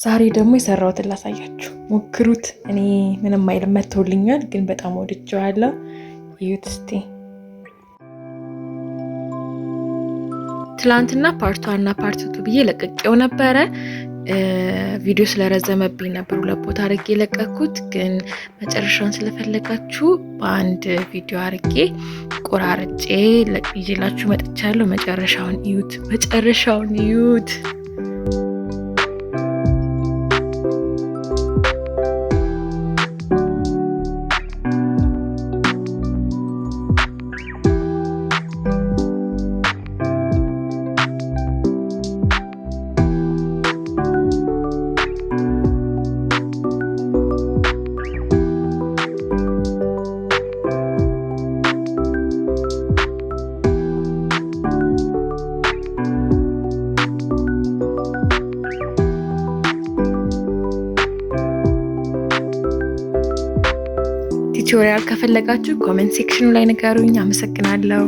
ዛሬ ደግሞ የሰራሁትን ላሳያችሁ፣ ሞክሩት። እኔ ምንም አይልም መጥቶልኛል፣ ግን በጣም ወድጄዋለሁ። እዩት እስቲ። ትላንትና part 1 እና part 2 ብዬ ለቅቄው ነበረ። ቪዲዮ ስለረዘመብኝ ነበር ሁለት ቦታ አድርጌ የለቀኩት፣ ግን መጨረሻውን ስለፈለጋችሁ በአንድ ቪዲዮ አድርጌ ቆራርጬ ይዤላችሁ መጥቻለሁ። መጨረሻውን እዩት፣ መጨረሻውን እዩት። Tutorial ከፈለጋችሁ comment section ኑ ላይ ንገሩኝ። አመሰግናለሁ።